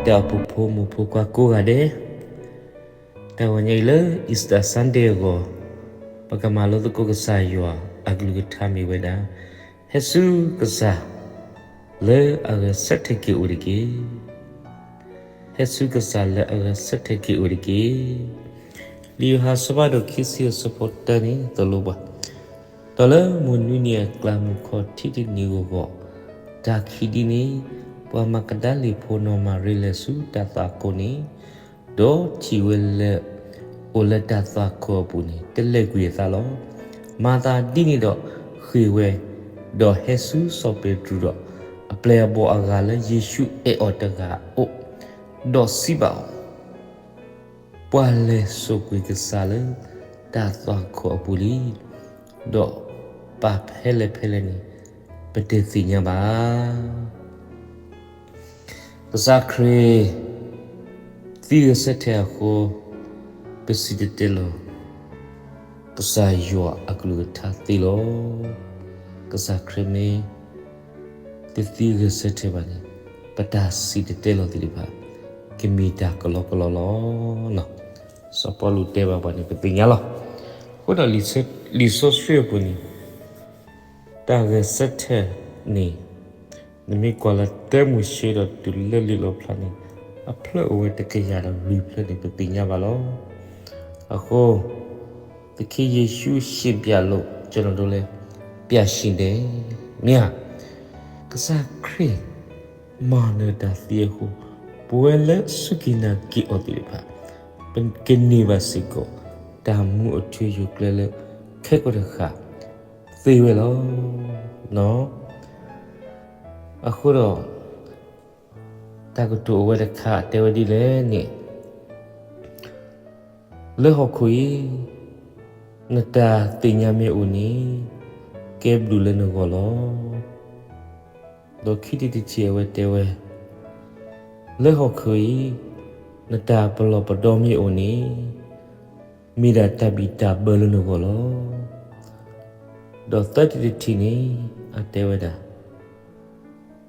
ဒီပုၢ်ဝဲၢ်ဖိမုၣ်ဖိခွါကိးဂၤဒဲး, တၢ်ဂီၤညါအံၤလၢ Easter Sunday အဂီၢ်, ပကမၤလိသကိးကစၢ်ယွၤအကလုၢ်ကထါမ့ၢ်ဝဲဒၣ်, ဟဲဆူကစၢ်လၢအဂဲၤဆၢထၢၣ်က့ၤအိၣ်တက့ၢ်. ဟဲဆူကစၢ်လၢအဂဲၤဆၢထၢၣ်က့ၤအိၣ်တက့ၢ်. လံာ်ယိၤဟၣ်အဆၢဖးဒိၣ်ခံဆံအဆၢဖိတၢန့ၣ် သိၣ်လိပှၤ, ဒီးလၢမုၢ်နွံနံၤအကျါ မုၢ်ခီၣ်ထံးတနံၤအဂီၢ်, တၢ်ခံးဒ်န့ၣ်, ပှၤမၤကဒၤလ့ၣ်ဖိနီၢ်မၤရံလဲၤဆူတၢ်သွၣ်ခိၣ်န့ၣ်, ဒီးထံၣ်ဝဲလၢ အိၣ်လၢတၢ်သွၣ်ခိၣ်အပူၤန့ၣ် တလဲၤကွံာ်အသးလီၤ. မၤသးဒ်န့ၣ်ဒီးဃ့ၢ်ဝဲ, ဒီးဟဲဆူစီၤပ့းတရူးဒီး အပျဲၢ်အဘီၣ်အဂၤလၢယ့ၣ်ၡူးအဲၣ်အီၤတဂၤအအိၣ်, ဒီးစံးဘၣ်အီၤ, ပှၤလဲၤစိာ်ကွံာ်ကစၢ်လၢတၢ်သွၣ်ခိၣ်အပူၤလံ, ဒီးပာ်ဖဲလဲၣ်ဖဲလဲၣ်န့ၣ် ပတသ့ၣ်ညါဘၣ်. ကစၢ်ခရံာ်သံဂဲၤဆၢထၢၣ်အဃိ, ပစံၣ်တဲၤတဲလီၤ ကစၢ်ယွၤအကလုၢ်ကထါသ့လီၤ. ကစၢ်ခရံာ်မ့ၢ်တသံဂဲၤဆၢထၢၣ်ဘၣ်န့ၣ်, ပတၢ်စံၣ်တဲၤတဲလီၤသ့ၣ်တဖၣ် ကမ့ၢ်တၢ်ကလီကလီလီၤ. စီၤပီလူးတဲဘၣ်ပှၤန့ၣ် ပသ့ၣ်ညါလီၤ. အဃိဒီးလံာ်စီဆှံအပူၤန့ၣ် တၢ်ဂဲၤဆၢထၢၣ်န့ၣ်, နမ့ၢ်ကွၢ်လၢတၢမိၤၡ့ဒီးတုၤလၢလံာ်လီၣ်ဖျါန့ၣ်, အဖျၢၣ်အိၣ်ဝဲတကယၤဒီးလွံၢ်ဖျၢၣ်န့ၣ် ပသ့ၣ်ညါဘၣ်လီၤ. အဃိ, သခင်ယေရှုရှင်ပြန်လို့ ကျွန်တော်တို့လည်း ပြန်ရှင်တယ်, မ့ၢ်ဧါ. ကစၢ်ခရံာ် မၤနၢၤတၢ်သံအဃိ, ပဝဲလၢစူၢ်က့ၤနာ်က့ၤအီၤသ့ၣ်တဖၣ်, ပကန့ၢ်ဘၣ်စ့ၢ်ကီး တၢ်မူအထူအယိာ်ကျဲလၢ ခဲကိာ်တဃၣ်သ့ဝဲလီၤ. အဃိဒီး, တၢ်ကတိၤအိၣ်ဝဲတခါတဲဝဲဒ်လဲၣ်န့ၣ်, လၢဟီၣ်ခိၣ်အံၤ နတၢ်သ့ၣ်ညါမ့ၢ်အိၣ်န့ၣ်, ကဲဘျုးလၢနဂီၢ်လီၤ. ဒီးခံထံၣ်တထံၣ်အဝဲတဲဝဲ, လၢဟီၣ်ခိၣ်အံၤ နတၢ်ပလီၢ်ပဒီမ့ၢ်အိၣ်န့ၣ်, မ့ၢ်ဒၣ်တၢ်ဘံၣ်တၢ်ဘၢလၢနဂီၢ်လီၤ. ဒီးသၢထံၣ်တထံၣ်န့ၣ် အတဲဝဲဒၣ်,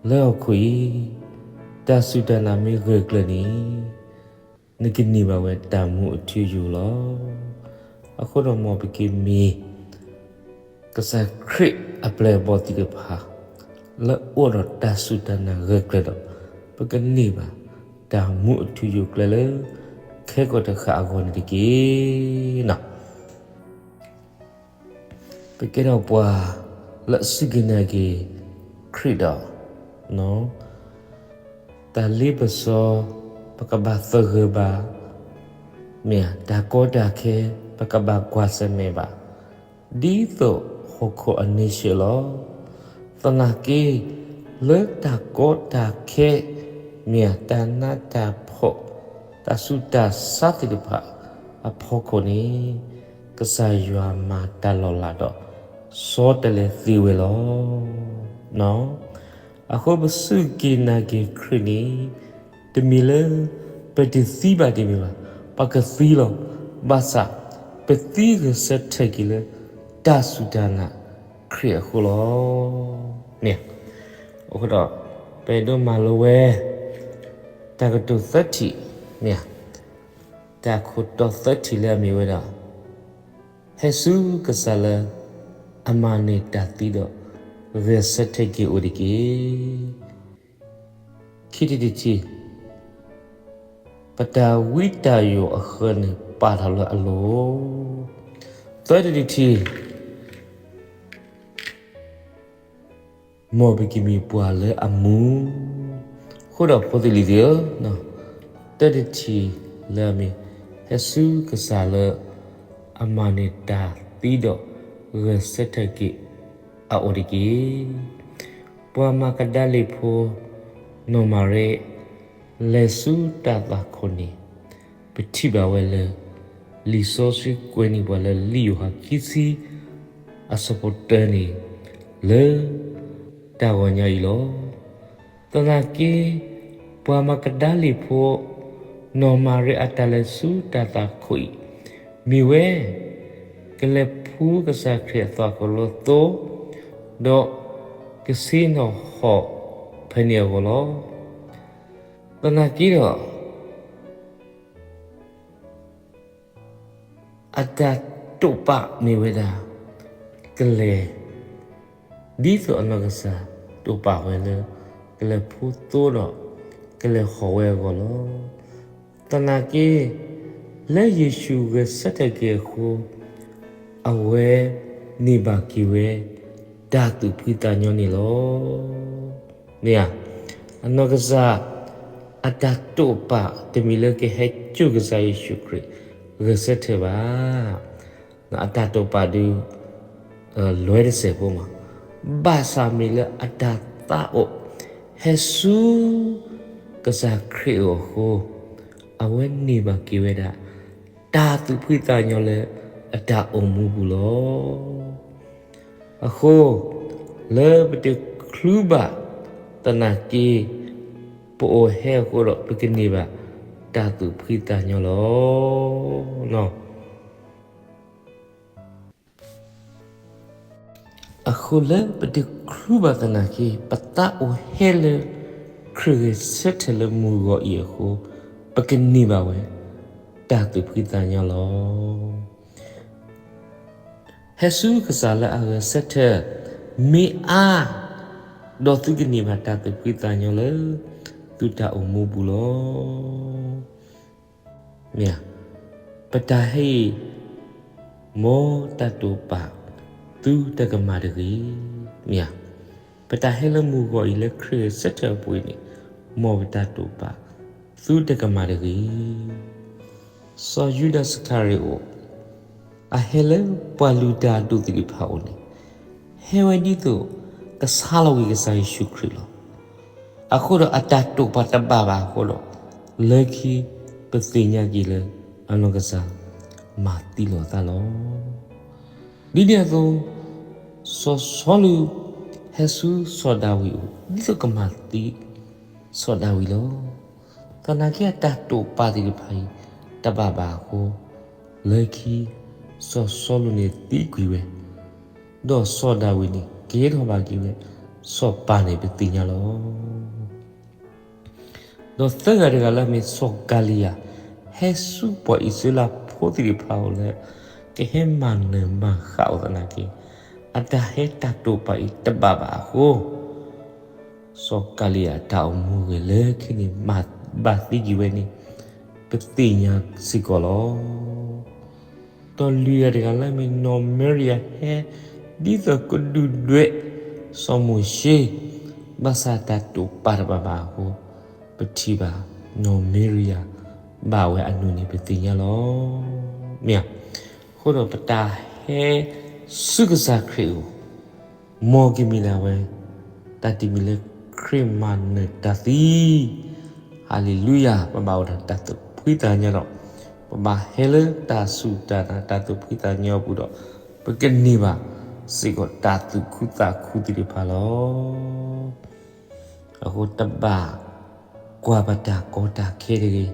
လၢဟီၣ်ခိၣ်အံၤ တၢ်စူၢ်တၢ်နာ်မ့ၢ်ဂၢၢ်ကျၢၤန့ၣ်, နကန့ၢ်ဘၣ်ဝဲတၢ်မူအထူအယိာ်လီၤ. အဃိဒီးမ်ပကမ့ၢ် ကစၢ်ခရံာ်အပျဲၢ်အဘီၣ်သ့ၣ်တဖၣ် လၢအအိၣ်ဒီးတၢ်စူၢ်တၢ်နာ်ဂၢၢ်ကျၢၤဒီး, ပကန့ၢ်ဘၣ်တၢ်မူအထူအယိာ်ကျဲလၢ ခဲကိာ်တဃၣ်အဂီၢ်န့ၣ်တက့ၢ်. ပကဲထီၣ်ပှၤလၢအစူၢ်က့ၤနာ်က့ၤခရံာ်ဒီး, တၢ်လ့ပစီ ပကဘၣ်သဂၢၢ်ဘၣ်, မ့ၢ်ဧါ, တၢ်ကီတၢ်ခဲ ပကဘၣ်ကွၢ်ဆၢၣ်မဲာ်ဘၣ်, ဒ်သိးဟီၣ်ခိၣ်အန့ဆၢၣ်လီၤ. သနာ်က့ လၢတၢ်ကီတၢ်ခဲ မ့ၢ်ဧါ, တၢ်နးတၢ်ဖှီၣ်, တၢ်ဆူးတၢ်ဆါသ့ၣ်တဖၣ်အဖီခိၣ်န့ၣ်, ကစၢ်ယွၤမၤတၢ်လီၤလးဒီး ဆီတလဲသ့ဝဲလီၤ. အဃိပစူၢ်က့ၤနာ်က့ၤခရံာ်န့ၣ်, တမ့ၢ်လၢပတသံဘၣ်တမ့ၢ်ဘၣ်, ပကသံလီၤ. ဘၣ်ဆၣ်ပသံဂဲၤဆၢထၢၣ်က့ၤလၢ တၢ်စူၢ်တၢ်နာ်ခရံာ်အဃိလီၤ. မ့ၢ်, အဃိဒီး ပအဲၣ်ဒိးမၤလိဝဲ တၢ်ကတိၤသၢထံၣ်, မ့ၢ်ဧါ, တၢ်ခိၣ်တီသၢထံၣ်လၢအမ့ၢ်ဝဲဒၣ်, ဟဲဆူကစၢ်လၢအမၤန့ၢ်တၢ်သံဒီး ဂဲၤဆၢထၢၣ်က့ၤအိၣ်တက့ၢ်. ခံထံၣ်တထံၣ်, ပတၢ်ဝံတၢ်ယိးအဃၢၤန့ၣ် ပာ်ထီၣ်လၢအလိၤ, သၢထံၣ်တထံၣ် မ်ပကမ့ၢ်ပှၤလၢအမူ, အဃိဒီးဖိသ့ၣ်လံၤသ့ၣ်ဧၢ, တၢတထံၣ်လၢအမ့ၢ် ဟဲဆူကစၢ်လၢအမၤန့ၢ်တၢ်သံဒီး ဂဲၤဆၢထၢၣ်က့ၤအအိၣ်တက့ၢ်. ပှၤမၤကဒၤလ့ၣ်ဖိ နီၢ်မၤရံ လဲၤဆူတၢ်သွၣ်ခိၣ်န့ၣ် ပထံၣ်ဘၣ်ဝဲလၢ လံာ်စီဆှံကွဲးန့ၢ်ပှၤလၢလံာ်ယိၤဟၣ်ခံဆံ အဆၢဖိတၢန့ၣ် လၢတၢ်ဂီၤညါအံၤလီၤ. သနာ်က့ ပှၤမၤကဒၤလ့ၣ်ဖိ နီၢ်မၤရံအတၢ်လဲၤဆူတၢ်သွၣ်ခိၣ်အံၤ မ့ၢ်ဝဲ ကလဲၤဖှူကစၢ်ခရံာ်အသွၣ်ခိၣ်လၢသိ ဒီးကဆ့ၣ်နီၤဟီၣ်ဖဲန့ၣ်အဂီၢ်လီၤ. သနာ်က့ဒီး အတၢ်တိာ်ပာ်မ့ၢ်ဝဲဒၣ် ကလဲၤ ဒ်သိးအနီၢ်ကစၢ်တိာ်ပာ်ဝဲလၢ ကလဲၤဖိသိဒီး ကလဲၤဟီၣ်ဝဲအဂီၢ်လီၤ. သနာ်က့ လၢယ့ၣ်ၡူးဂဲၤဆၢထၢၣ်က့ၤအဃိ အဝဲန့ၢ်ဘၣ်က့ၤဝဲ တၢ်သူၣ်ဖှံသးညီန့ၣ်လီၤ. မ့ၢ်ဧါ, အနီၢ်ကစၢ် အတၢ်တိာ်ပာ်တမ့ၢ်လၢကဟဲစိာ်ကစၢ်ယ့ၣ်ၡူးခရံာ် ဂဲၤဆၢထၢၣ်ဘၣ်. အတၢ်တိာ်ပာ်ဒုး လွဲတစဲးဖိမး, ဘၣ်ဆၣ်မ့ၢ်လၢအတၢ်သးအိၣ် ဟဲဆူ ကစၢ်ခရံာ်အအိၣ်အဃိ, အဝဲန့ၢ်ဘၣ်က့ၤဝဲဒၣ် တၢ်သူၣ်ဖှံသးညီလၢအတၢ်အိၣ်မူပူၤလီၤ. အဃိ လၢပတချုးဘၣ်သနာ်က့ ပအိၣ်ဟဲအဃိဒီး ပကန့ၢ်ဘၣ်တၢ်သူၣ်ဖှံသးညီလီၤ. အဃိလၢပတချုးဘၣ်သနာ်က့ ပသးအိၣ်ဟဲလၢ ခရံာ်ဂဲၤဆၢထၢၣ်လၢမုၢ်ဂီၤအံၤအဃိ, ပကန့ၢ်ဘၣ်ဝဲ တၢ်သူၣ်ဖှံသးညီလီၤ. ဟဲဆူကစၢ်လၢအဂဲၤဆၢထၢၣ် မ့ၢ်အါ, ဒီးသုကန့ၢ်ဘၣ်တၢ်သူၣ်ဖှံသးညီလၢ သုတၢ်အိၣ်မူပူၤလီၤ. မ့ၢ်ဧါ, ပတၢ်ဟဲအံၤ မ်တၢ်တိာ်ပာ် သုတကမၣ်တဂ့ၤ. မ့ၢ်ဧါ, ပတၢ်ဟဲလၢမုၢ်ဂီၤအံၤလၢခရံာ်ဂဲၤဆၢထၢၣ်အပူၤအံၤန့ၣ် မ်ပတၢ်တိာ်ပာ် သုတကမၣ်တဂ့ၤ. စီၤယူဒၤစကၤရံၤအိၣ် အဟဲလၢပှၤလုၢ်တၢ်အဒူၣ်သ့ၣ်တဖၣ်အအိၣ်န့ၣ်, ဟဲဝဲဒ်သိး ကဆါလီၤကွံာ်ကစၢ်ယ့ၣ်ၡူးခရံာ်လီၤ. အဃိဒီးအတၢ်တိာ်ပာ်တဘၣ်ဘၣ်အဃိဒီး, လၢခံ ပသ့ၣ်ညါက့ၤလၢ အနီၢ်ကစၢ် မၤသံလီၤအသးလီၤ. ဒ်န့ၣ်အသိး စီၤစီလူး ဟဲဆူစီၤဒၤဝံးအအိၣ် ဒ်သိးကမၤသံ စီၤဒၤဝံးလီၤ. သနာ်က့အတၢ်တိာ်ပာ်သ့ၣ်တဖၣ်အံၤ တဘၣ်ဘၣ်အဃိ, လၢခံ စီၤစီလူးန့ၣ်သံကွံာ်ဝဲ, ဒီးစီၤဒၤဝံးန့ၣ် ကဲထီၣ်ဘၣ်က့ၤဝဲ စီၤပၤန့ၣ်ပသ့ၣ်ညါလီၤ. ဒီးသၢဂၤတဂၤလၢအမ့ၢ်စီၤကၤလံယၤ ဟဲဆူပှၤအံၣ်စရ့လးဖိသ့ၣ်တဖၣ်အအိၣ်လၢ ကဟဲမၤနၢၤမၤဃၣ်အီၤသနာ်က့, အတၢ်ဟဲတၢ်တိာ်ပာ်အံၤတဘၣ်ဘၣ်အဃိ, စီၤကၤလံယၤအတၢ်အိၣ်မူဂဲၤလၢခံန့ၣ် မၤဘၣ်သံက့ၤဝဲန့ၣ် ပသ့ၣ်ညါစ့ၢ်ကီးလီၤ. ဒီးလွံၢ်ဂၤတဂၤလၢအမ့ၢ်နီၢ်မၤရံယၤဟဲ ဒ်သိးကဒုၣ်ဒွဲၣ် စီၤမိၤၡ့, ဘၣ်ဆၣ်တၢ်တိာ်ပာ်တဘၣ်ဘၣ်အဃိ, ပထံၣ်ဘၣ်နီၢ်မၤရံယၤ ဘၣ်ဝဲအနူၢ်န့ၣ်ပသ့ၣ်ညါလီၤ. မ့ၢ်ဧါ, အဃိဒီးပတၢ်ဟဲဆူကစၢ်ခရံာ်အအိၣ် မ်ကမ့ၢ်ဒၣ်ဝဲ တၢ်တမံၤလၢခရံာ်မၤနၢၤတၢ်သံ, ဟၤလ့လူယၤ, ပဘၣ်အိၣ်ဒီးတၢ်သူၣ်ဖှံသးညီဒီး, ပဘၣ်ဟဲလၢတၢ်စူၢ်တၢ်နာ်တၢ်သူၣ်ဖှံသးညီအပူၤဒီး, ပကန့ၢ်ဘၣ်စ့ၢ်ကီးတၢ်သူၣ်ခုသးခုသ့ၣ်တဖၣ်လီၤ. အဃိတဘၣ်ကွၢ်ဘၣ်တၢ်ကီတၢ်ခဲတဂ့ၤ,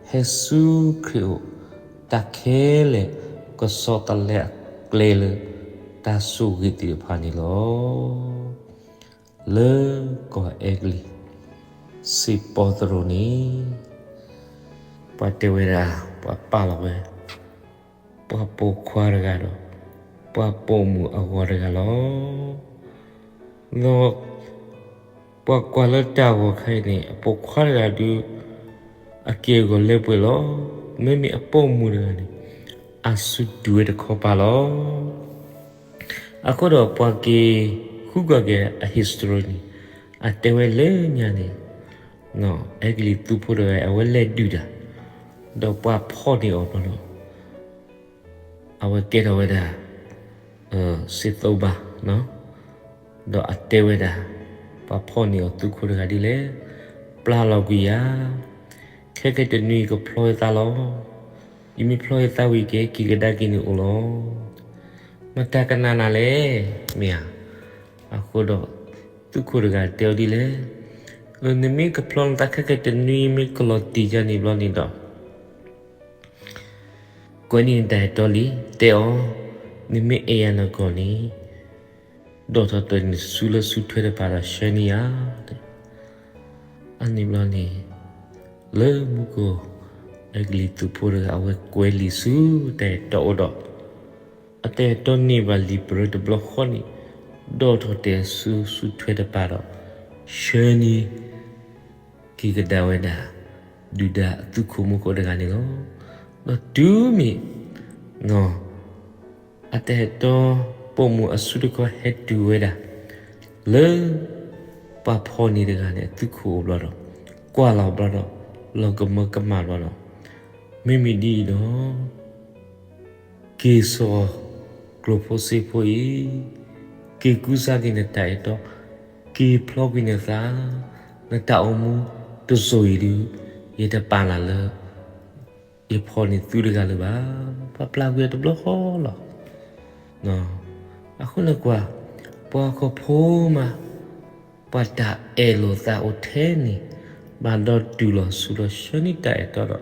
ဟဲဆူခရံာ်အအိၣ်, တၢ်ခဲလၢာ်ကဆီတလဲအကျဲလၢ တၢ်ဆိၣ်ဂ့ၤသ့ၣ်တဖၣ်န့ၣ်လီၤ. လၢကီၢ်အဲကလံး စ့ၢ်ပီသရိၤန့ၣ် ပှၤတဲဝဲဒၣ် ပှၤပာ်လီၤဝဲ ပှၤပိာ်ခွါတဂၤဒီး ပှၤပိာ်မုၣ်အဂီၤတဂၤလီၤ. ဒီးပှၤကွၢ်လၢတၢ်ဂီၤခါအံၤန့ၣ် အပိာ်ခွါတဂၤဒုး အက့ၢ်အဂီၤလၢပှဲၤလီၤ. မ့မ့ၢ်အပိာ်မုၣ်တဂၤန့ၣ် အစုဒုးဝဲတခီပၤလီၤ. အဃိဒီးပှၤက့ၤဃုကွၢ်က့ၤအ history န့ၣ် အတဲဝဲလၢညါန့ၣ် အဲကလံးသုးဖိတဂၤ အဝဲလဲၤဒုးတၢ် ဒီးပှၤဖီၣ်န့ၢ်အီၤဘျီဒီး အဝဲကဲထီၣ်ဝဲဒၣ် စ့သိဘၤ, ဒီးအတဲဝဲဒၣ် ပှၤဖီၣ်န့ၢ်အီၤသုးခိၣ်တဂၤဒ်လဲၣ်, ပျၢ်လီၤကွံာ်ယၤ, ခဲကနံၣ်တနွံကဖျီယသးလီၤ. ယမ့ၢ်ဖျီယသးဝံၤက့ၤ က့ၤကဒါက့ၤနအိၣ်လီၤ. မတၤကနၣ်နၤလဲၣ်, မ့ၢ်ဧါ. အဃိဒီး သုးခိၣ်တဂၤတဲအီၤဒ်လဲၣ်, နမ့ၢ်ကဖျီနသးခဲကနံၣ်တနွံ မ့ၢ်ကလီၤတံၢ်ယၤန့ၣ်ဘျီန့ၣ်ဒီး ကွဲးန့ၢ်နတၢ်အဲၣ်တီလံ, တဲအီၤ, နမ့ၢ်အဲၣ်ယၤနီၢ်ကီၢ်န့ၣ် ဒီးထီၣ်တၢ်န့ၣ်ဆူလၢဆူထွဲတဖၣ်ဒီးဆှၢန့ၢ်ယၤ. အန့ၣ်ဘျီန့ၣ် လၢမူကီၢ်အဲကလံးသူးဖိတဂၤ အဝဲကွဲးလံာ်ဆူတၢ်အဲၣ်တီအိၣ်ဒီး အတၢ်အဲၣ်တီန့ၢ်ဘၣ်လံာ်ပရၢတဘျီဃီန့ၣ် ဒီးထီၣ်တဲာ်အစုဆူထွဲတပၤဒီး ဆှၢန့ၢ်က့ၤကဒါဝဲဒၣ် ဒုၣ်ဒါအသုးခိၣ်မူခိၣ်တဂၤန့ၣ်လီၤ. ဒီးတုၤမ့ၢ် အတၢ်အဲၣ်တီပိာ်မုၣ်အစုတခီဟဲတုၤဝဲဒၣ် လၢပှၤဖီၣ်န့ၢ်တဂၤန့ၣ် အသုးခိၣ်အိၣ်ဘျီဒီး ကွၢ်လီၤဘျီဒီး လီၤကမၢကမၣ်ဘျီဒီး မ့မ့ၢ်ဒ်အံၤဒီး က့ၤစိာ်ကျိၣ်ဖိစ့ဖိအံၤ, က့ၤကူစါက့ၤနတၢ်အဲၣ်တီ, က့ၤဖျီကွံာ်နသး, နတၢ်အိၣ်မူတစိၤအံၤဒုး ယတပာ်နၤလၢ ယဖီၣ်န့ၢ်သုတဂၤလၢၤဘၣ်. ပှၤပျၢ်ကွံာ်အီၤတဘျီဃီလီၤ. အဃိန့ၣ်ကွၢ်, ပှၤဟီၣ်ခိၣ်ဖိမး ပှၤတၢ်အဲၣ်လိာ်သးအိၣ်ထဲန့ၣ် ဘၣ်ဒီးတုၤလီၤဆူဒီးဆှၢန့ၢ်တၢ်အဲၣ်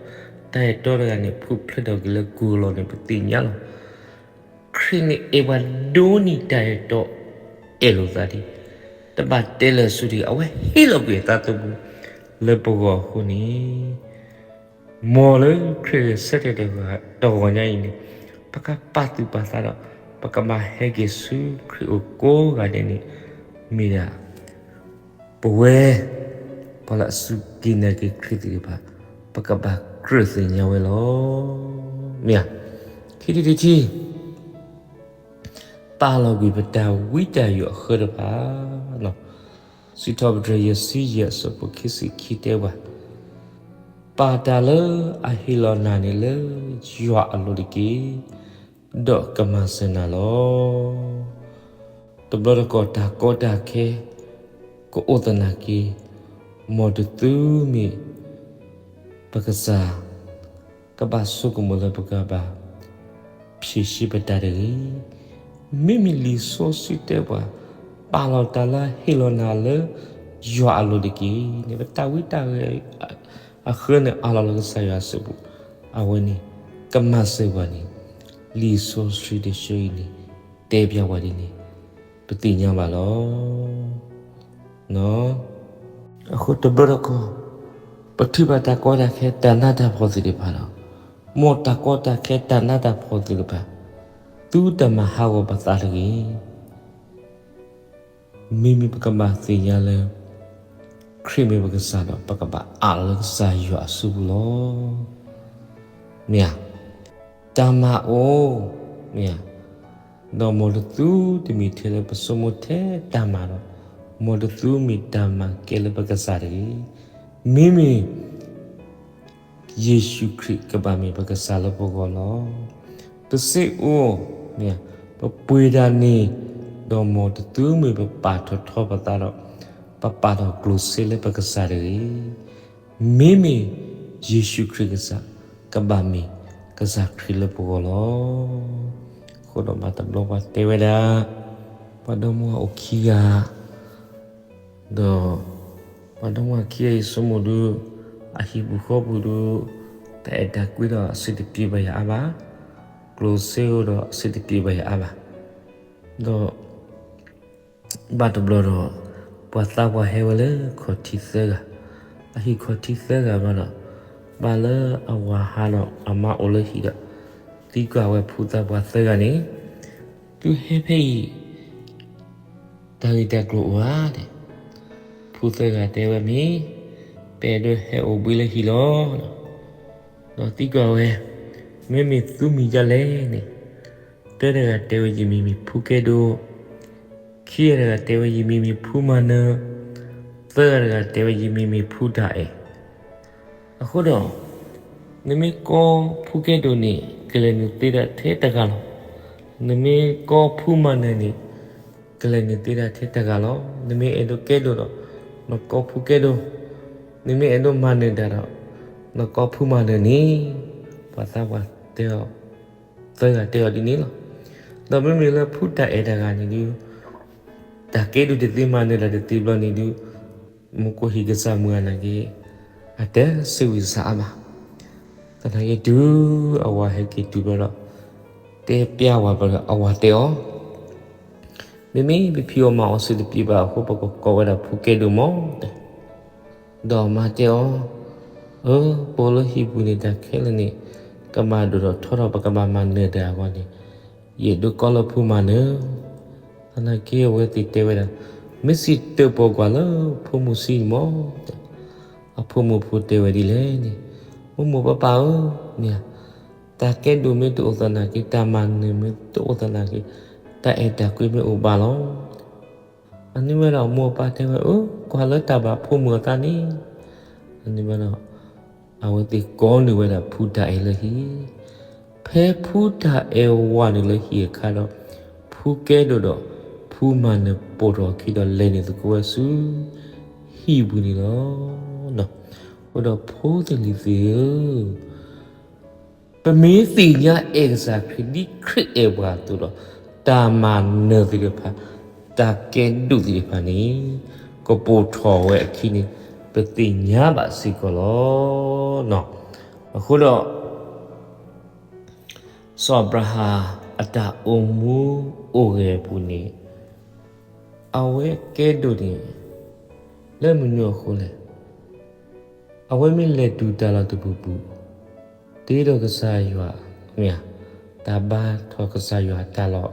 တီဒီး တၢ်အဲၣ်တီတဂၤန့ၣ် ဖုၣ်ဖျဲးထီၣ်က့ၤလၢကိၤလီၤန့ၣ် ပသ့ၣ်ညါလီၤ. ခရံာ်န့ၣ်အဲၣ်ပှၤဒိၣ်န့ၢ်တၢ်အဲၣ်တီ အဲၣ်လိာ်သးဒ် တဘၣ်တဲလၢာ်ဆူတဂ့ၤ, အဝဲဟ့ၣ်လီၤကွံာ်အသးသမူလၢပဂီၢ်အဃိန့ၣ် မ်လၢခရံာ်ဂဲၤဆၢထၢၣ်တဂီၤညါအံၤန့ၣ် ပကပာ်သူၣ်ပာ်သးဒီး ပကဘၣ်ဟဲက့ၤဆူခရံာ်အိၣ်ကိးဂၤဒဲးန့ၣ် မ့ၢ်ဒၣ် ပဝဲ ပှၤလၢအစူၢ်က့ၤနာ်က့ၤခရံာ်သ့ၣ်တဖၣ် ပကဘၣ်ကြၢးသ့ၣ်ညါဝဲလီၤ. မ့ၢ်ဧါ. ခံထံၣ်တထံၣ် ပာ်လီၤကွံာ်ပတၢ်ဝံတၢ်ယိးအဃၢတဖၣ်, စံးထီၣ်ပတြၢၤယဲၢ်ဆံယဲၢ်အဆၢဖိခံဆံခံတဲပှၤ, ပာ်တၢ်လၢအဟ့ၣ်လီၤနၤန့ၣ်လၢယွၤအလိၤတက့ၢ်, ဒီးကမၤစၢၤနၤလီၤ. တဘျီတခီၣ်တၢ်ကီတၢ်ခဲ ကအိၣ်သနာ်က့ မ်တသုမ့ၢ်ပကစၢ် ကဘၣ်ဆိကမိၣ်လၢပကဘၣ် ဖြေရှင်း ပတၢ်တဂ့ၤ. မ့မ့ၢ်လံာ်စီဆှံတဲပှၤ ပာ်လီၤတၢ်လၢအဟ့ၣ်လီၤနၤလၢ ယွၤအလိၤတက့ၢ်န့ၣ် ပတၢ်ဝံတၢ်ယိးအဃၢန့ၣ် အးလီၤလၢကစၢ်ယွၤအစုပူၤ, အဝဲန့ၣ် ကမၤစၢၤပှၤန့ၣ် လံာ်စီဆှံတဆၢအံၤန့ၣ် တဲပျးပှၤဒ်န့ၣ် ပသ့ၣ်ညါဘၣ်လီၤ. အဃိတဘျီတခီၣ် ပထံၣ်ဘၣ်တၢ်ကီတၢ်ခဲတၢ်နးတၢ်ဖှီၣ်သ့ၣ်တဖၣ်ဒီး မ်တၢ်ကီတၢ်ခဲတၢ်နးတၢ်ဖှီၣ်သ့ၣ်တဖၣ် သုတမၤဟးဂီၤပသးတဂ့ၤ. မ့မ့ၢ်ပကဘၣ်သ့ၣ်ညါလၢ ခရံာ်မ့ၢ်ပကစၢ်ဒီး ပကဘၣ်အးလီၤလၢကစၢ်ယွၤအစုပူၤလီၤ. မ့ၢ်ဧါ. တၢ်မၤအိၣ်, မ့ၢ်ဧါ, ဒီးမ်တသုတမ့ၢ်ထဲလၢပဆိကမိၣ်ထဲတၢ်မၤဒီး မ်တသုမ့ၢ်တၢ်မၤကဲလၢပကစၢ်တဂ့ၤ. မ့မ့ၢ် ယ့ၣ်ၡူးခရံာ်ကဘၣ်မ့ၢ်ပကစၢ်လၢပဂီၢ်လီၤ. ပစ့အိၣ်, မ့ၢ်ဧါ, ပပှ့ၤတၢ်န့ၣ် ဒီးမ်တသုမ့ၢ်ပပာ်ထီၣ်ထီပသးဒီး ပပာ်ထီၣ်ကျိၣ်စ့လၢပကစၢ်တဂ့ၤ. မ့မ့ၢ်ယ့ၣ်ၡူးခရံာ်ကစၢ် ကဘၣ်မ့ၢ်ကစၢ်ခရံာ်လၢပဂီၢ်လီၤ. အဃိဒီးဘၣ်တဘျီပှၤတဲဝဲဒၣ် ပှၤဒီမါဝၤအိၣ်ခံဂၤ ဒီး ပှၤဒီမါဝၤခံဂၤအံၤဆိကမိၣ်ဒုး အဟံၣ်ပူၤဃီပူၤဒုး တၢ်အဲၣ်တၢ်ကွံဒီးအဆင်တပြေဘၣ်ယၤအါဘၣ်, ကျိၣ်စ့အိၣ်ဒီးအဆင်တပြေဘၣ်ယၤအါဘၣ်. ဒီး ဘၣ်တဘျီဒီး ပှၤသးပှၢ်ဟဲဝဲလၢခီၣ်ထံးသၢဂၤ, အဟံၣ်ခီၣ်ထံးသၢဂၤဘၣ်ဒီး ဘၣ်လၢအဝၤဟးဒီးအမါအိၣ်လၢဟံၣ်ဒီး သံကွၢ်ဝဲဖိသၣ်ပှၢ်သၢဂၤန့ၣ်, သုဟဲဖဲအံၤ တၢ်ဂ့ၢ်တၢ်ကျိၤအိၣ်ဧါန့ၣ်, ဖိသၢဂၤတဲဝဲမ့ၢ် ပအဲၣ်ဒိးဟဲအိၣ်ဘှံးလၢဟံၣ်လီၤ. ဒီးသံကွၢ်ဝဲ မ့မ့ၢ်သုမံၤဒ်လဲၣ်န့ၣ်, တၢတဂၤတဲဝဲယမံၤမ့ၢ်ဖုကဲဒိၣ်, ခံဂၤတဂၤတဲဝဲယမံၤမ့ၢ်ဖုမၤနၢၤ, သၢဂၤတဂၤတဲဝဲယမံၤမ့ၢ်ဖုတၢ်အဲၣ် အဃိဒီး နမ့ၢ်ကိးဖုကဲဒိၣ်န့ၣ် ကလဲၤနုာ်သ့ဒၣ်ထဲတဂၤလီၤ. နမ့ၢ်ကိးဖုမၤနၢၤန့ၣ် ကလဲၤနုာ်သ့ဒၣ်ထဲတဂၤလီၤ. နမ့ၢ်အဲၣ်ဒိးကဲဒိၣ်ဒီး နကိးဖုကဲဒိၣ်, နမ့ၢ်အဲၣ်ဒိးမၤနၢၤတၢ်ဒီး နကိးဖုမၤနၢၤန့ၣ် ပှၤသးပှၢ်တဲအီၤ သၢဂၤတဲအီၤဒ်န့ၣ်လီၤ. ဒီးမ့မ့ၢ်လၢဖုတၢ်အဲၣ်တဂၤန့ၣ်ဒုး တၢ်ကဲဒိၣ်တသ့ မၤနၢၤတၢ်တသ့ဘျီန့ၣ်ဒုး မူခိၣ်ဟံၣ်ကစၢ်မုၢ်အနာ်က့ အတၢ်စံးဝံၤစၢ်အါဘၣ်. သနာ်က့တုၤအဝၤဟဲက့ၤတုၤဘျီဒီး တဲပျးဝၤဘျီဒီး အဝၤတဲအီၤ, မ့မ့ၢ်ပဖံးအီၣ်မၤအီၣ်စ့ၢ်တပျ့ၤဘၣ်အဃိ ပကကိးဝဲဒၣ်ဖုကဲဒိၣ်မး တဲ, ဒီးအမါတဲအီၤ, အၢ ပအိၣ်လၢဟံၣ်ပူၤန့ၣ် တၢ်ခဲလၢာ်န့ၣ် ကဘၣ်ဒိၣ်ဒီးထီထီၣ် ပကဘၣ်မၤနၢၤတၢ်အဂီၢ်န့ၣ် ယအဲၣ်ဒိးကိးလၢဖုမၤနၢၤ. သနာ်က့အဝဲသ့ၣ်တဲဝဲဒၣ်, မ့ၢ်စံးတၢၣ်ပီၢ်ကွၢ်လၢဖိမုၣ်ဆံးန့ၣ်မီၢ်. အဖိမုၣ်ဖိတဲဝဲဒ်လဲၣ်န့ၣ်, မိၢ်မိၢ်ပၢ်ပၢ်ဧၢ, မ့ၢ်ဧါ, တၢ်ကဲဒိၣ်မ့ၢ်တအိၣ်သနာ်က့ တၢ်မၤနၢၤမ့ၢ်တအိၣ်သနာ်က့ တၢ်အဲၣ်တၢ်ကွံမ့ၢ်အိၣ်ဘၣ်လီၤ. အန့ၣ်ဝဲဒၣ်မိၢ်ပၢ်တဲဝဲ, အၢ ကွၢ်လၢတၢ်ဘၣ်ဖိမုၣ်အသးန့ၣ်. အန့ၣ်ဝဲဒၣ် အဝဲသ့ၣ်ကိးနုာ်ဝဲဒၣ်ဖုတၢ်အဲၣ်လၢဟံၣ်, ဖဲဖုတၢ်အဲၣ်ဝးနုာ်လၢဟံၣ်အခါဒီး ဖုကဲဒိၣ်ဒီး ဖုမၤနၢၤပိာ်ထီၣ်အခံဒီး လဲၤနုာ်သကိးဝဲဆူ ဟံၣ်ပူၤန့ၣ်လီၤ. အဃိဒီးဖိသ့ၣ်လံၤသ့ၣ်ဧၢ, ပမ့ၢ်သ့ၣ်ညါအဲၣ်ကစၢ်ခရံာ်ဒ်ခရံာ်အဲၣ်ပှၤအသိးဒီး တၢ်မၤနၢၤသ့ၣ်တဖၣ်, တၢ်ကဲဒိၣ်သ့ၣ်တဖၣ်န့ၣ် ကပိာ်ထီၣ်ဝဲအခံန့ၣ် ပသ့ၣ်ညါဘၣ်စ့ၢ်ကီးလီၤ. အဃိဒီး စီၤအၤဘြၤဟၣ်အတၢ်အိၣ်မူအိၣ်ဂဲၤအပူၤန့ၣ် အဝဲကဲဒိၣ်န့ၣ် လၢမနုၤအဃိလဲၣ်. အဝဲမ့ၢ်လဲၤတုၤတၢ်လီၢ်တပူၤပူၤ, တ့ဒီးကစၢ်ယွၤ, မ့ၢ်ဧါ, တၢ်ဘါထီၣ်ကစၢ်ယွၤအတၢ်လီၢ်,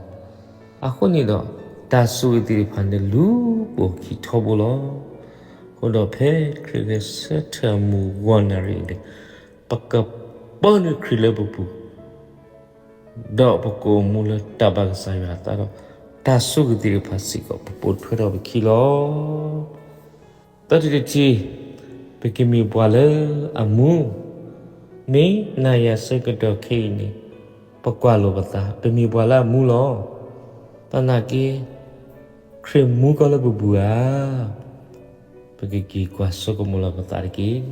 အဃိန့ၣ်ဒီး တၢ်ဆိၣ်ဂ့ၤသ့ၣ်တဖၣ်န့ၣ်လူၤပိာ်ခံထီဘိလီၤ. အဃိဒီးဖဲခရံာ်ဂဲၤဆၢထၢၣ်မုၢ်ဂီၤနၣ်ရံၣ်အံၤန့ၣ် ပကပၢနုာ်ခရံာ်လၢပပူၤ ဒီးပကအိၣ်မူလၢတၢ်ဘၣ်ကစၢ်ယွၤအသးဒီး တၢ်ဆိၣ်ဂ့ၤသ့ၣ်တဖၣ်စ့ၢ်ကီး ပပိာ်ထွဲထီၣ်ပခံလီၤ. သၢထံၣ်တထံၣ်, ပကမ့ၢ်ပှၤလၢအမူ, မ့ၢ်နၤယၤဆၢကတီၢ်ခဲအံၤန့ၣ် ပကွၢ်လိာ်ပသး ပမ့ၢ်ပှၤလၢအမူလီၤ. သနာ်က့ ခရံာ်မူကီၢ်လၢပပူၤဧါ. ပကက့ၤကွၢ်ဆိကမိၣ်လီၤပသးတက့ၢ်.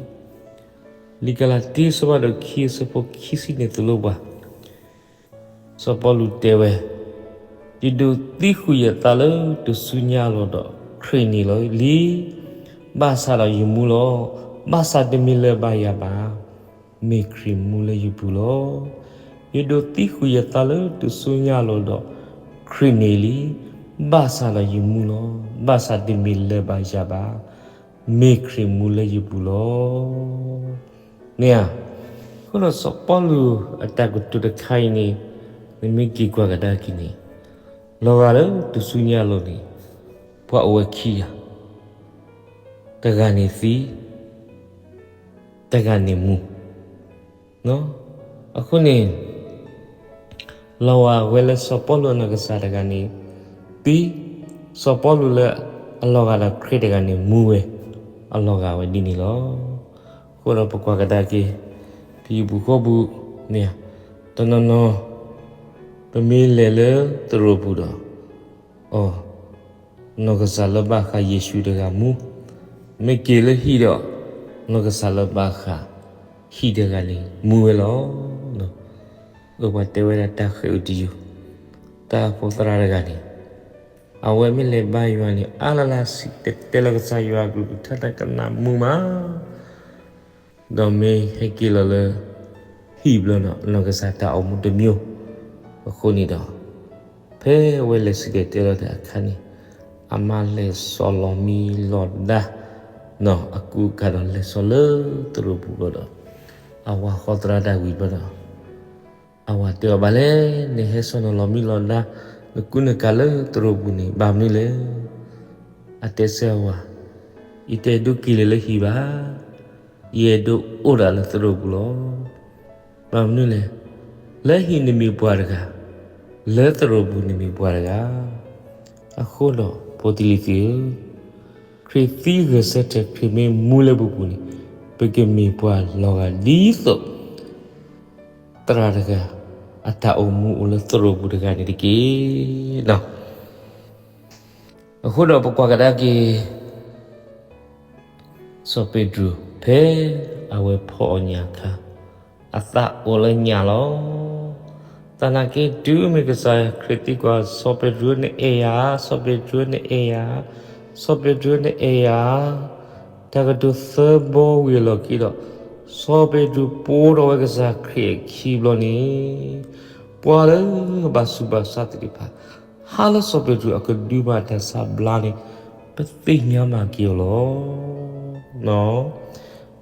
လံာ်ကလၤတံ အဆၢဖးဒိၣ်ခံ အဆၢဖိခံဆံန့ၣ်သိၣ်လိပှၤ စီၤပီလူးတဲဝဲ, ယဒိးသံဃုာ်ယသးလၢတစူညါအလီၢ်ဒီး ခရံာ်န့ၣ်လီၤလံ, ဘၣ်ဆၣ်ဒီးယမူလီၤ. ဘၣ်ဆၣ်တမ့ၢ်လၢၤဘၣ်ယၤဘၣ်, မ့ၢ်ခရံာ်မူလၢယပူၤလီၤ. ယဒိးသံဃုာ်ယသးလၢတစူညါအလီၢ်ဒီး ခရံာ်န့ၣ်လံ, ဘၣ်ဆၣ်ဒီးယမူလီၤ. ဘၣ်ဆၣ်တမ့ၢ်လၢၤဘၣ်ယၤဘၣ်, မ့ၢ်ခရံာ်မူလၢယပူၤလီၤ. မ့ၢ်ဧါ. အဃိဒီးစီၤပီလူးအတၢ်ကတိၤတခါအံၤန့ၣ် နမ့ၢ်က့ၤကွၢ်ကဒါက့ၤန့ၣ် လီၤဂာ်လၢတစူညါအလီၢ်န့ၣ် ပှၤအိၣ်ဝဲခံဂၤ, တဂၤန့ၣ်သံ, တဂၤန့ၣ်မူ. အဃိန့ၣ် လီၤဂာ်ဝဲလၢစီၤပီလူးအနီၢ်ကစၢ်တဂၤန့ၣ်သံ, စီၤပီလူးလၢအလီၤဂာ်ဒီးခရံာ်တဂၤန့ၣ်မူဝဲ, အလီၤဂာ်ဝဲဒ်န့ၣ်လီၤ. အဃိဒီးပကွၢ်ကဒါက့ၤ ပဟံၣ်ပူၤဃီပူၤ, မ့ၢ်ဧါ, တနီၤနီၤ ပမ့ၢ်လဲၤလၢသရိာ်ပူၤဒီး အီၤ နီၢ်ကစၢ်လၢဘၣ်ဃးယ့ၣ်ၡူးတဂၤမူ, မ့ၢ်က့ၤလၢဟံၣ်ဒီး နီၢ်ကစၢ်လၢဘၣ်ဃးဟံၣ်တဂၤန့ၣ် မူဝဲလီၤ. အပှၤတဲဝဲဒၣ်တၢ်ဃဲးအိၣ်တယုၢ်, တၢ်အိၣ်ဖှိၣ်သရၣ်တဂၤန့ၣ် အဝဲမ့ၢ်လဲၤဘါယွၤန့ၣ် အါလၢ်လၢ်စံၣ်တဲၤတဲလီၤကစၢ်ယွၤအကလုၢ်ကထါတၢ်ကနၣ်မူမး ဒီးမ့ၢ်ဟဲက့ၤလီၤလၢ ဟံၣ်ဘျီဒီး နီၢ်ကစၢ်တၢ်အိၣ်မူတမံၤ, အဃိန့ၣ်ဒီး ဖဲအဝဲလဲၤစံၣ်တဲၤတဲလီၤတၢ်အခါန့ၣ် အမါလဲၤစိာ်လီၤမံလီၤဒါ, အကူအကၤဒီးလဲၤစိာ်လၢသရိာ်ပူၤဘျီဒီး အဝၤဃီသရၣ်ဒၣ်ဝံၤဘျီဒီး အဝၤတဲအီၤဘၣ်လဲၣ်, နဟဲစိာ်နလီၤမံလီၤဒါ နကူနကၤလၢသရိာ်ပူၤန့ၣ် ဘၣ်မနုၤလဲၣ်. အတဲဆၢအဝၤ, ယတအဲၣ်ဒိးက့ၤလၢၤလၢဟံၣ်ဘၣ်, ယအဲၣ်ဒိးအိၣ်ဒၣ်လၢသရိာ်ပူၤလီၤ. ဘၣ်မနုၤလဲၣ်, လၢဟံၣ်နမ့ၢ်ပှၤတဂၤ, လၢသရိာ်ပူၤနမ့ၢ်ပှၤတဂၤ. အဃိဒီး ဖိသ့ၣ်လံၤသ့ၣ်ဧၢ, ခရံာ်သံဂဲၤဆၢထၢၣ် ခရံာ်မ့ၢ်မူလၢပပူၤန့ၣ် ပကမ့ၢ်ပှၤလီၤဂာ်ဒ်သိး သရၣ်တဂၤ အတၢ်အိၣ်မူအိၣ်လၢသရိာ်ပူၤတဂၤန့ၣ်တက့ၢ်. အဃိဒီးပကွၢ်ကဒါက့ၤ စီၤပ့းတရူး ဖဲအဝဲဖီၣ်အီၣ်ညၣ်အခါ အသးအိၣ်လၢညၣ်လီၤ. သနာ်က့တုၤမ့ၢ်ကစၢ်ခရံာ်သံကွၢ် စီၤပ့းတရူးနအဲၣ်ယၤ, စီၤပ့းတရူးနအဲၣ်ယၤ, စီၤပ့းတရူးနအဲၣ်ယၤ တၢ်ကတိၤသၢဘီဝံၤအလီၢ်ခံဒီး စီၤပ့းတရူးပိာ်ထီၣ်ဝဲကစၢ်ခရံာ်အခံဘျီန့ၣ် ပှၤလၢအဘၣ်ဆူးဘၣ်ဆါသ့ၣ်တဖၣ် ဟးလၢစီၤပ့းတရူးအကဒုမၤတၢ်ဆါဘျါန့ၣ် ပသ့ၣ်ညါမးက့ၤအီၤလီ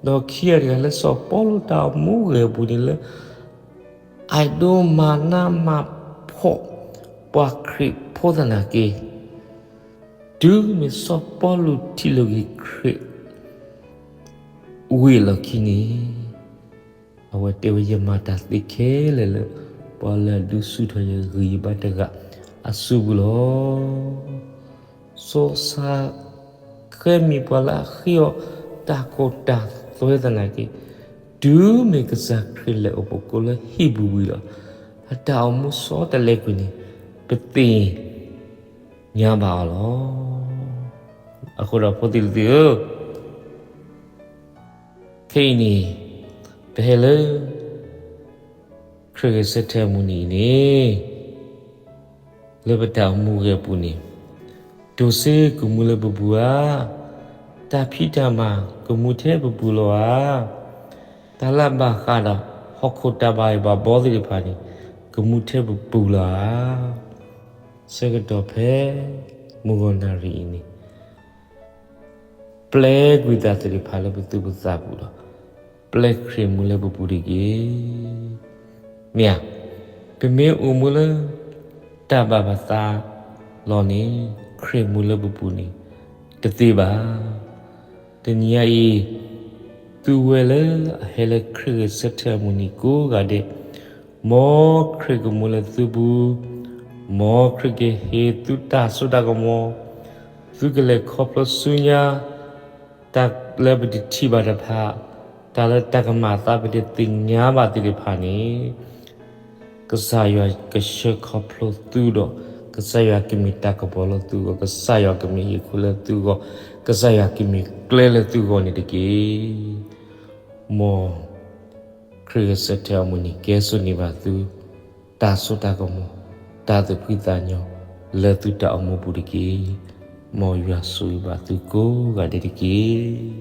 ၤ. ဒီးခံဂၤတဂၤလၢစီၤပီလူးတၢ်အိၣ်မူဂဲၤပူၤန့ၣ်လၢ အဲၣ်ဒိးမၤနးမၤဖှီၣ်ပှၤခရံာ်ဖိသနာ်က့, တုၤမ့ၢ်စီၤပီလူးထံၣ်လိာ်က့ၤခရံာ် ဝံၤအလီၢ်ခံန့ၣ်, အဝဲတဲဝဲ ယမၤတၢ်သ့ခဲလၢာ်လၢ ပှၤလၢအဒုးဆူၣ်ထီၣ်ယဂံၢ်ယဘါတဂၤအစုပူၤလီၤ. စီၤစၤ ဃဲမံၤပှၤလၢအဃ့အီၣ်တၢ်ကီတၢ်သွဲသနာ်က့, တုၤမ့ၢ်ကစၢ်ခရံာ်လဲၤအိၣ်ဖှိၣ်ကိးလၢဟံၣ်ပူၤဝံၤဒီး, အတၢ်အိၣ်မူစီတလဲကွံာ်န့ၣ် ပသ့ၣ်ညါဘၣ်အီၤလီၤ. အဃိဒီးဖိသ့ၣ်လံၤသ့ၣ်ဧၢ, ခဲအံၤန့ၣ် ပဟဲလၢ ခရံာ်ဂဲၤဆၢထၢၣ်အမုၢ်နံၤအံၤန့ၣ်, လၢပတၢ်အိၣ်မူဂဲၤပူၤန့ၣ်, တိၢ်စ့ကမူလၢပပူၤဧါ, တၢ်ဖံးတၢ်မၤကမူထဲပပူၤလီၤဧါ, တၢ်လၢအဘၣ်ဃးဒီးဟီၣ်ခိၣ်တၢ်ဘၣ်ယိၣ်ဘၣ်ဘီသ့ၣ်တဖၣ်န့ၣ် ကမူထဲပပူၤလီၤဧါ. ဆၢကတီၢ်ဖဲ မုၢ်ဂီၤနၣ်ရံၣ်အံၤန့ၣ် ပျဲကွံာ်တၢ်သ့ၣ်တဖၣ်လၢပသူၣ်ပသးပူၤဒီး, ပျဲခရံာ်မူလၢပပူၤတက့ၢ်. မ့ၢ်ဧါ, ပမ့ၢ်အိၣ်မူလၢ တၢ်ဘၣ်ပသးလီၤန့ၣ်, ခရံာ်မူလၢပပူၤန့ၣ် တသ့ဘၣ်. တနံၤညါအံၤ သုဝဲလၢအဟဲလၢခရံာ်ဂဲၤဆၢထၢၣ်အမုၢ်နံၤကိးဂၤဒဲး, မ်ခရံာ်ကမူလၢသုပူၤ, မ်ခရံာ်ကဟ့ၣ်သုတၢ်စိတၢ်ကမီၤ, သုကလဲၤခီဖျိဆူညါ တၢ်လၢပတထံၣ်ဘၣ်တဖၣ်, တၢ်လၢတၢ်ကမၤအသးပတသ့ၣ်ညါဘၣ်သ့ၣ်တဖၣ်န့ၣ်, ကစၢ်ယွၤကဆှၢခီဖျိသုဒီး, ကစၢ်ယွၤကမ့ၢ်တၢ်ကပီၤလၢသုဂီၢ်, ကစၢ်ယွၤကမ့ၢ်ဟံၣ်ခိၣ်လၢသုဂီၢ်, ကစၢ်ယွၤကမ့ၢ်ကျဲလၢသုဂီၢ်န့ၣ်တက့ၢ်. မ်ခရံာ်ဂဲၤဆၢထၢၣ်အမုၢ်နံၤ ကဲစိာ်န့ၢ်ဘၣ်သု တၢ်စိတၢ်ကမီၤ, တၢ်သူၣ်ဖှံသးညီ လၢသုတၢ်အိၣ်မူပူၤတက့ၢ်. မ်ယွၤဆိၣ်ဂ့ၤဘၣ်သုကိးဂၤဒဲးတက့ၢ်.